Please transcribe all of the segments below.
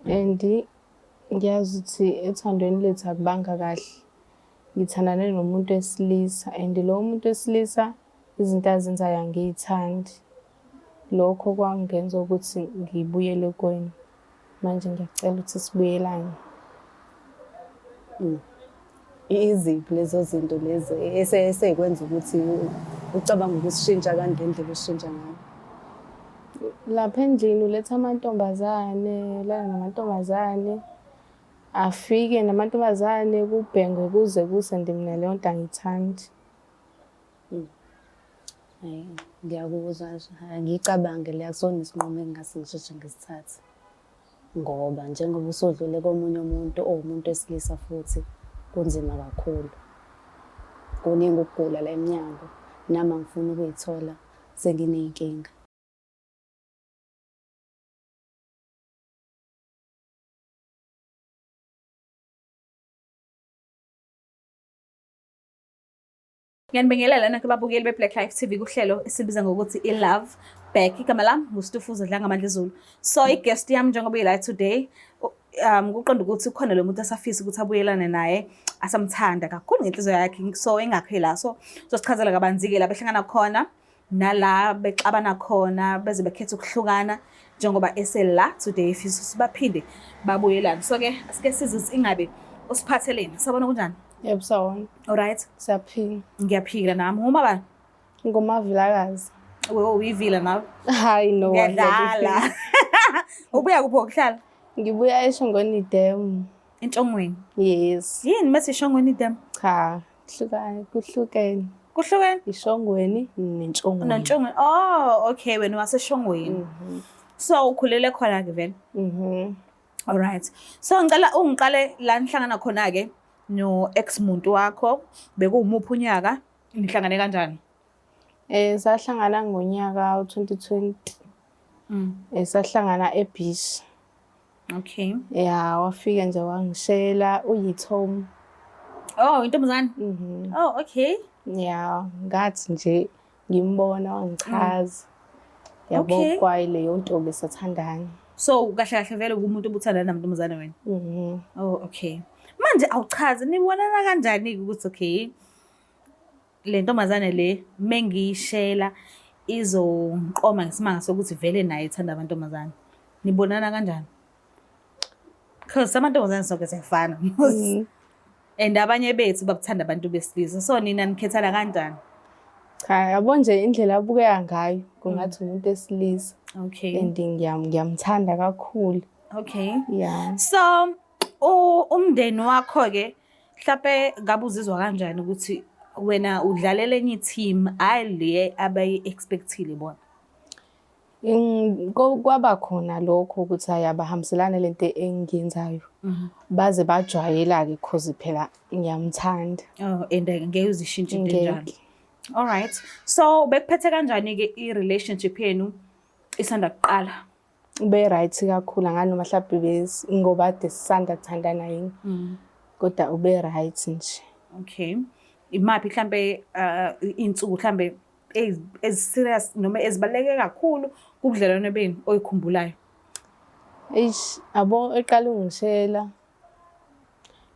And ngiyazi ukuthi ethandweni lethu akubanga kahle. Ngithandane nomuntu wesilisa and lowo muntu wesilisa izinto azenzayo angiy'thandi. Lokho kwangenza ukuthi ngibuyele kuwena. Manje ngiyacela ukuthi sibuyelane. Iziphi lezo zinto lezo eseyikwenza ukuthi ucabange ukusishintsha kanje ngendlela osishintsha ngayo? Lapha endlini uletha amantombazane, ulala namantombazane. Afike namantombazane kubhengwe kuze kuse and mina leyo nto angiyithandi. Hhayi, ngiyakuzwa nje. Angiyicabangi le, akusona isinqumo engingase ngisheshe ngisithathe. Ngoba njengoba usudlule komunye umuntu owumuntu wesilisa futhi kunzima kakhulu. Kuningi ukugula la emnyango, nami angifuni ukuy'thola senginey'nkinga. Ngiyanibingelela nonke babukeli be-Black Life TV kuhlelo esibiza ngokuthi i-Love Back. Igama lami nguStufuza Dlangamandla Zulu. So i-guest yami njengoba ila today kuqonda ukuthi ukhona lo muntu asafisa ukuthi abuyelane naye asamthanda kakhulu ngenhliziyo yakhe, so ingakho ila. So uzosichazela kabanzi-ke la behlangana khona nala bexabana khona beze bekhetha ukuhlukana njengoba esela today efisa ukuthi baphinde babuyelane. So-ke asike sizwe ukuthi ingabe usiphatheleni. Sabona kunjani? Yebo, sawona. Alright. Siyaphila. Ngiyaphila nami. Nguma bani? NguMavilakazi. Wewe uyivila nawe? Hayi no. Ngiyadlala. Ubuya kuphi ukuhlala? Ngibuya eShongweni Dam. Entshongweni. Yes. Yini mase iShongweni Dam? Cha, hlukane, kuhlukene. Kuhlukene? IShongweni neNtshongweni. Nentshongweni. Oh, okay, wena waseShongweni. So ukhulele khona ke vele. Alright. So ngicela ungiqale la nihlangana khona ke no ex muntu wakho, bekuwumuphi unyaka, nihlangane kanjani? Sahlangana ngonyaka u-2020. Sahlangana e-beach. Okay. Ya, wafika nje wangishela uyi-Tom. Oh, intombazane. Oh, okay. Ya, ngathi nje ngimbona wangichaza. Yabo, Okay. kwayileyo nto-ke sathandana. So kahle kahle vele umuntu obuthandana namantombazane wena. Mhm. Oh, okay. Manje awuchaze nibonana kanjani ukuthi okay le ntombazane le mengiyishela izongiqoma ngesimanga sokuthi vele naye ithanda amantombazane. Nibonana kanjani? Because amantombazane sonke siyafana. And abanye bethu bakuthanda abantu besilisa. So nina nikhethana kanjani? Cha, yabo nje indlela abukeka ngayo kungathi umuntu wesilisa. Okay. And ngiyamthanda kakhulu. Okay. Yeah. So umndeni wakho ke mhlawumbe ngabe uzizwa kanjani ukuthi wena udlalela enye team hayi le abayi-expectile bona? Kwaba khona lokho ukuthi hhayi abahambiselani lento engiyenzayo. Baze bajwayela-ke cause phela ngiyamthanda. Oh, and ngeke uzishintshe into enjalo. Ngeke. All right. So bekuphethe kanjani-ke i-relationship yenu isanda kuqala? Ube right kakhulu, angazi noma mhlawumbe ngoba kade sisanda kuthandana yini. Kodwa ube right nje. Okay. Imaphi mhlambe iy'nsuku mhlambe ezi-serious noma ezibaluleke kakhulu kubudlelwane benu oyikhumbulayo? Eish, yabo eqala ungishela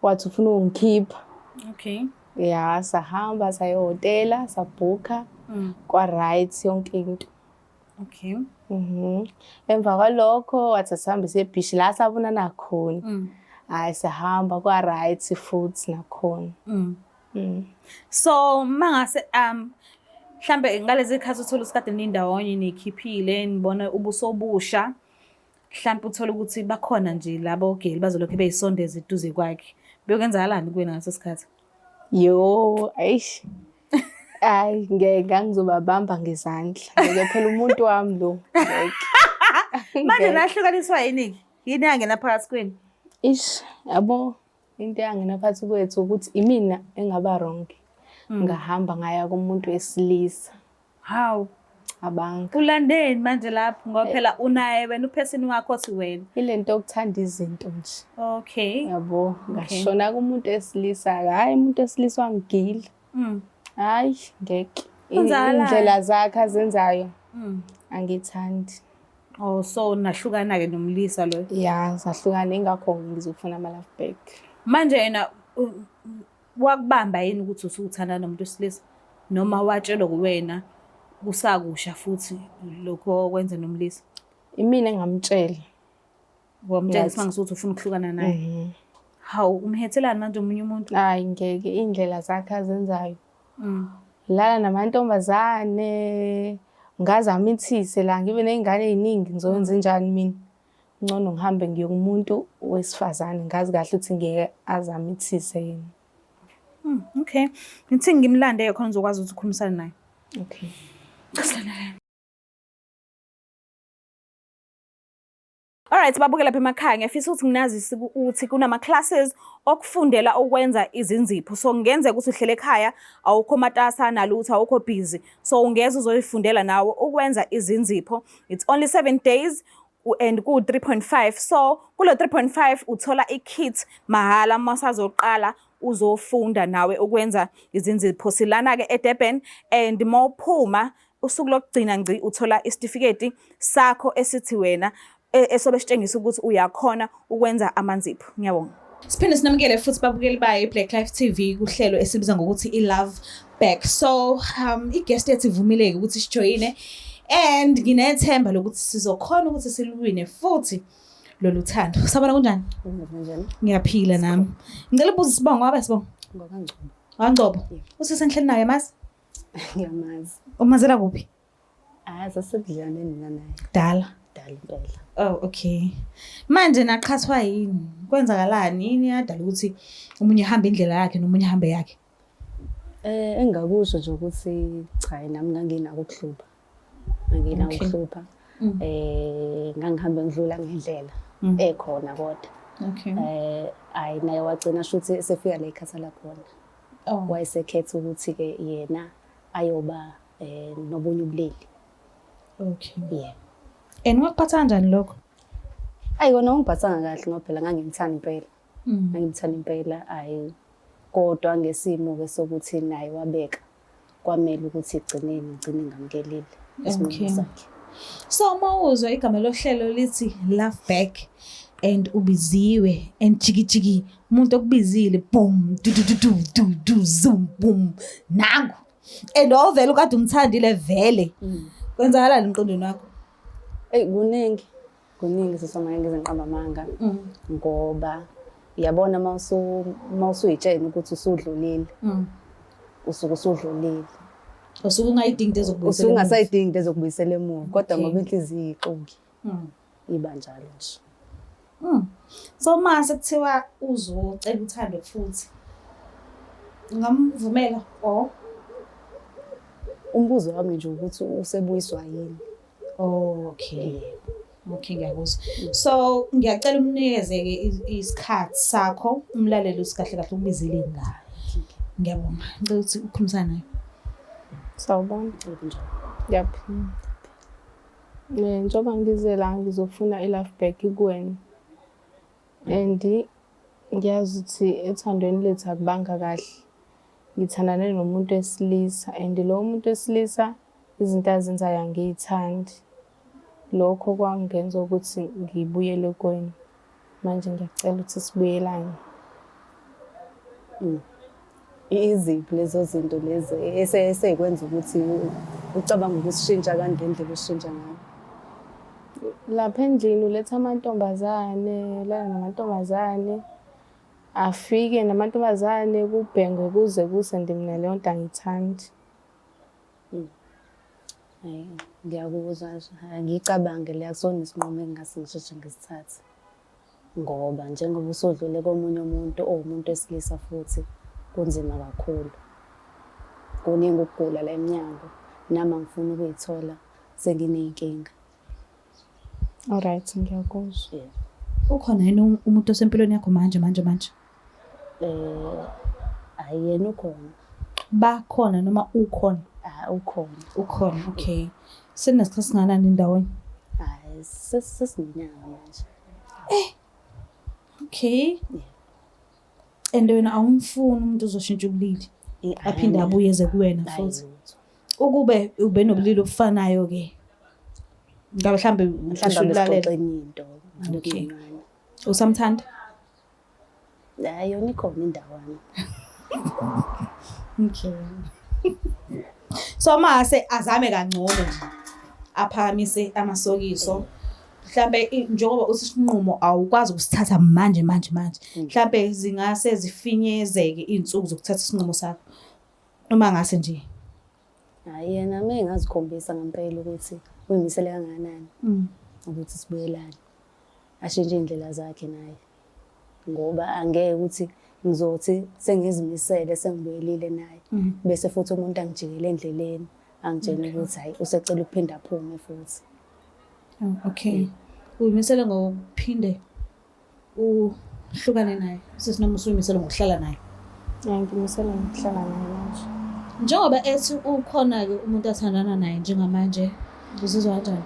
wathi ufuna ukungikhipha. Okay. Ya, sahamba saya ehhotela, sabhukha, kwa-right yonke into. Okay. Mhm. Emva kwalokho wathi asihambe siye ebhishi la sabonana khona. Hhayi sahamba kwa-right futhi nakhona. So mangase mhlambe ngalezi khathi uthola ukuthi kade nindawonye nikhiphile nibona ubuso obusha, mhlambe uthole ukuthi bakhona nje labo girl bazolokhu beyisondeza eduze kwakhe. Bekwenzakalani kuwena ngaleso sikhathi? Yo, eish. Hayi ngeke, ngangizobabamba ngezandla. Ngeke phela umuntu wami lo. Ngeke. Manje nahlukaniswa yini-ke? Yini yangena phakathi kwenu? Ish, yabo into eyangena phakathi kwethu ukuthi imina engaba wrong. Ngahamba ngaya kumuntu wesilisa. Hawu. Abanga. Ulandeni manje lapho ngoba phela unaye wena uphesini wakho othi wena. Ilento yokuthanda izinto nje. Okay. Yabo, ngashona kumuntu wesilisa. Hhayi umuntu wesilisa wangigila. Hhayi ngeke. Kwenzakalani? Indlela zakhe azenzayo angithandi. Oh, so nahlukana-ke nomlisa loyo? Ya, sahlukana, ingakho ngizofuna ama-love back. Manje yena wakubamba yini ukuthi usuthandana nomuntu wesilisa noma watshelwa kuwena kusakusha futhi lokho okwenza nomlisa? Imina engamtshela. Wamtshela isimanga sokuthi ufuna ukuhlukana naye. Hawu, umhethelani manje omunye umuntu? Hayi ngeke, iy'ndlela zakhe azenzayo. Lala namantombazane, ngaze amithise la ngibe ney'ngane ey'ningi ngizokwenza njani mina? Ngcono ngihambe ngiye kumuntu wesifazane ngazi kahle ukuthi ngeke aze amithise yena. Okay. Ngithi ngimlande-ke khona uzokwazi ukuthi ukhulumisane naye. Okay. Alright, babuke lapha emakhaya, ngiyafisa ukuthi nginazise ukuthi kunama-classes okufundela ukwenza izinzipho. So kungenzeka ukuthi uhlele ekhaya, awukho matasa nalutho, awukho busy. So ungeza uzoyifundela nawe ukwenza izinzipho. It's only 7 days and ku-3.5. So kulo 3.5 uthola i-kit mahhala uma usazoqala uzofunda nawe ukwenza izinzipho. Silana-ke eDurban and mawuphuma usuku lokugcina ngci uthola isitifiketi sakho esithi wena esobe sitshengisa ukuthi uyakhona ukwenza amanzipho. Ngiyabonga. Siphinde sinamukele futhi babukeli bayo i-Black Life TV kuhlelo esibiza ngokuthi i-Love Back. So i-guest yethu ivumileke ukuthi sijoyine and nginethemba lokuthi sizokhona ukuthi siluwine futhi lolu thando. Sabona kunjani? Kunjani? Ngiyaphila nami. Ngicela ubuze isibongo, wabe sibongo? NgokaNgcobo. WaNgcobo. Usisi engihleli naye mazi? Ngiyamazi. Umazela kuphi? Hayi, sasebudlelwaneni mina naye. Kudala. Kudala impela. Oh, okay. Manje naqhathwa yini? Kwenzakalani? Yini yadala ukuthi omunye ahambe indlela yakhe nomunye ahambe yakhe? Engingakusho nje ukuthi cha, nami nganginako ukuhlupha. Nganginako ukuhlupha. Ngangihambe ngidlula ngendlela ekhona kodwa. Hayi naye wagcina shuthi esefika la ekhathala khona. Wayesekhetha ukuthi-ke yena ayoba nobunye ubulili. Okay. Yeah. And wakuphatha kanjani lokho? Ayi kona ungiphathanga kahle ngoba phela ngangimthanda impela. Ngangimthanda impela, ayi kodwa ngesimo-ke sokuthi naye wabeka kwamele ukuthi egcineni ngigcine ngamukelile isinqumo sakhe. So uma uzwa igama lohlelo lithi Love Back and ubiziwe and jiki jiki umuntu okubizile boom du du du du du du zoom boom nangu and wawuvele ukade umthandile vele. Kwenzakalani emqondweni wakho? Eyi kuningi, kuningi sisoma ngeke ngize ngiqambe amanga ngoba uyabona mawusuyitshena ukuthi usudlulile. Usuke usudlulile. Usuke ungayidingi into ezokubuyisela Usuke emuva. ungasayidingi into ezokubuyisela emuva kodwa ngoba inhliziyo ixuki iba njalo nje. So uma sekuthiwa uzocela uthando futhi ungamvumela or? Umbuzo wami nje ukuthi usebuyiswa yini? Oh, okay. Okay, ngiyakuzwa. So ngiyacela umnikeze-ke isikhathi sakho, umlalele ukuthi kahle kahle ukubizeleni la. Ngiyabonga. Ngicela ukuthi ukhulumisane naye. Sawubona. Kunjani? Ngiyaphila. Njengoba ngize la ngizofuna i-love back kuwena. And ngiyazi ukuthi ethandweni lethu akubanga kahle. Ngithandane nomuntu wesilisa and lowo muntu wesilisa izinto azenzayo angiyithandi. Lokho kwangenza ukuthi ngibuyele kuwena. Manje ngiyacela ukuthi sibuyelane. Iziphi lezo zinto lezo eseyikwenza ukuthi ucabange ukushintsha kanje indlela oshintsha ngayo? Lapha endlini uletha amantombazane, ulala namantombazane. Afike namantombazane kubhengwe kuze kuse and mina leyo nto angiyithandi. Hayi, ngiyakuzwa nje. Angiyicabangi le, akusona isinqumo engingase ngisheshe ngisithathe. Ngoba njengoba usudlule komunye umuntu owumuntu wesilisa futhi kunzima kakhulu. Kuningi ukugula la emnyango, nami angifuni ukuy'thola senginey'nkinga. Alright, ngiyakuzwa. Yeah. Ukhona yini umuntu osempilweni yakho manje manje manje? Hhayi yena ukhona. Bakhona noma ukhona? Ah, ukhona. Ukhona, okay. Senesikhathi singanani ndawonye? Hhayi, sesinonyaka manje. Okay. Yeah. And wena awumfuni umuntu ozoshintsha ubulili aphinde abuye eze kuwena Hhayi futhi. lutho. Ukube ube nobulili obufanayo ke. Ngabe mhlambe Mhlawumbe ushulalela. besixoxe enye into. Okay. Usamthanda? Hayi, yona ikhona indawana. Okay. So mase azame kangcono nje aphakamise amasokiso. Mhlambe njengoba uthi isinqumo awukwazi ukusithatha manje manje manje. Mhlambe zingase zifinyezeke izinsuku zokuthatha isinqumo sakho. Uma ngase nje. Hhayi, yena uma engazikhombisa ngempela ukuthi uyimisele kangakanani ukuthi sibuyelane. Ashintshe iy'ndlela zakhe naye. Ngoba angeke ukuthi ngizothi sengizimisele sengibuyelile naye. Bese futhi umuntu angijikele endleleni angitshene ukuthi hhayi usecela ukuphinda aphume futhi. Oh, okay. Uyimisele ngokuphinde uhlukane naye. Sisi noma usuyimisele ngokuhlala naye. Ya, ngimisele ngokuhlala naye manje. Njengoba ethi ukhona-ke umuntu athandana naye njengamanje, uzizwa kanjani?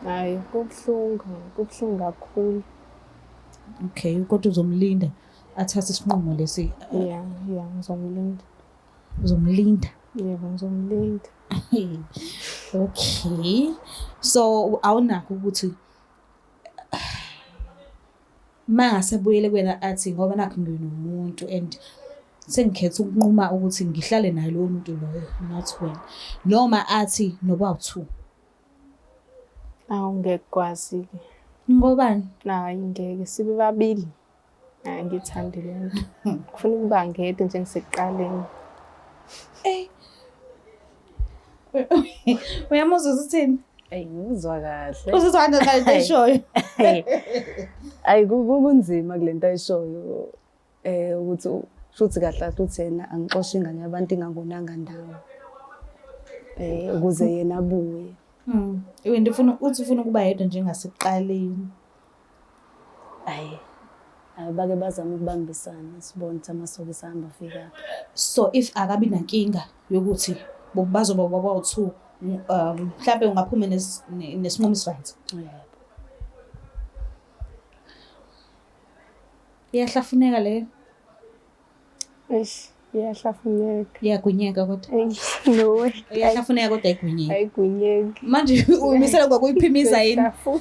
Hhayi, kubuhlungu, kubuhlungu kakhulu. Okay, kodwa uzomlinda athathe isinqumo lesi. Ya, ya, ngizomlinda. Uzomlinda. Yebo, ngizomlinda. Okay. So awunakho ukuthi mangase buyele kuwena athi ngoba nakho nginomuntu and sengikhetha ukunquma ukuthi ngihlale naye lowo muntu loyo, not wena. Noma athi noba u-two. Awu, ngeke kwazi-ke. Ngobani? Hayi, ngeke sibe babili. Hayi, angiyithandi le nto. Ngifuna ukuba ngedwa njengasekuqaleni. Eh. Uyamuzwa uthini? Eyi, ngizwa kahle. Uzizwa kanjani ngale nto ayishoyo? Ayi, kunzima kule nto ayishoyo. Ukuthi shuthi kahle kahle uthi yena angixoshe ingane yabantu ingangonanga ndawo. Ukuze yena abuye. Wena ufuna uthi ufuna ukuba yedwa njengasekuqaleni. Hhayi, abake bazame ukubambisana sibone ukuthi amasokisi ahamba afikaphi. So if akabi nankinga yokuthi bazoba bawu-two, mhlampe ungaphuma nesinqumo esi-right. Yebo. Iyahlafuneka leyo? Eish, iyahlafuneka. Iyagwinyeka kodwa. Eish, no way. Iyahlafuneka kodwa ayigwinyeki. Ayigwinyeki. Manje uyimisela ngokuyiphimisa yini? Hlafu.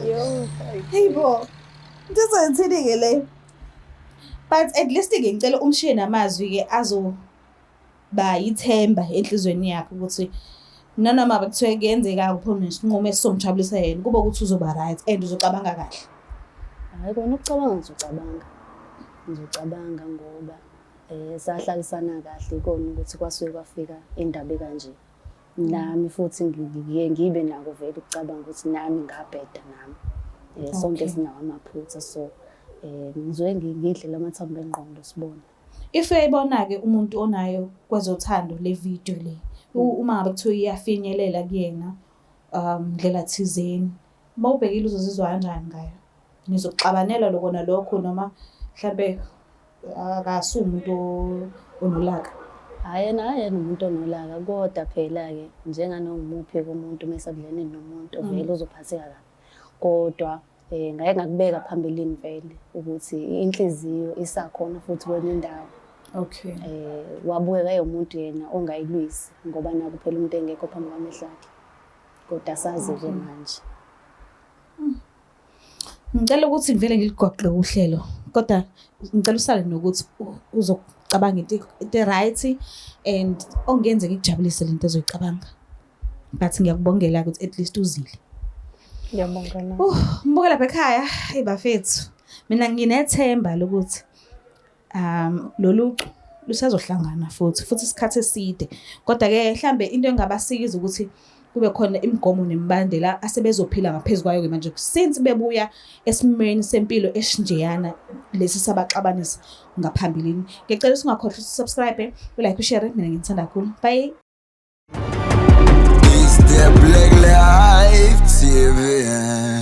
Yo, Hey bo. Into ezoyithini-ke le? But at least-ke ngicela umshiye namazwi-ke azoba yithemba enhliziyweni yakhe ukuthi nanoma bekuthiwe kuyenzeka uphume nesinqumo esizomjabulisa yena, kube ukuthi uzoba right and uzocabanga kahle. Hhayi, kona ukucabanga ngizocabanga. Ngizocabanga ngoba sahlalisana kahle ikona ukuthi kwasuke kwafika indaba ekanje. Nami futhi ngiye ngibe nako vele ukucabanga ukuthi nami ngabheda nami. Sonke sinawo amaphutha, so ngizoye ngidle lamathambo engqondo sibone. If uyayibona-ke umuntu onayo kwezothando le video le, uma ngabe kuthiwa iyafinyelela kuyena ndlela thizeni, uma ubhekile uzozizwa kanjani ngayo? Nizokuxabanela lokona lokho noma mhlampe akasuye umuntu onolaka? Hhayi, yena hhayi yena umuntu onolaka, kodwa phela-ke njenganongumuphi-ke umuntu uma esebudlelwaneni nomuntu vele uzophatheka kabi. Kodwa ngake ngakubeka phambilini vele ukuthi inhliziyo isakhona futhi kwenye indawo. Okay. Wabukeka ewumuntu yena ongayilwisi ngoba nakhu phela umuntu engekho phambi kwamehlo akhe. Kodwa asazi-ke manje. Ngicela ukuthi ngivele ngiligoqe uhlelo, kodwa ngicela usale nokuthi uzocabanga into e-right and okungenzeka ikujabulise lento ozoyicabanga. But ngiyakubongela ukuthi at least uzile. Ngiyabonga nami. Mbuke lapha ekhaya, hey bafethu. Mina nginethemba lokuthi lolu lusazohlangana futhi isikhathi eside. Kodwa ke mhlambe into engabasiza ukuthi kube khona imigomo nemibandela asebezophila ngaphezu kwayo ke manje since bebuya esimweni sempilo esinjeyana lesi sabaxabanisa ngaphambilini. Ngicela usingakhohlwa usubscribe, ulike, ushare. Mina ngithanda kakhulu. Bye. It's the Black Life TV.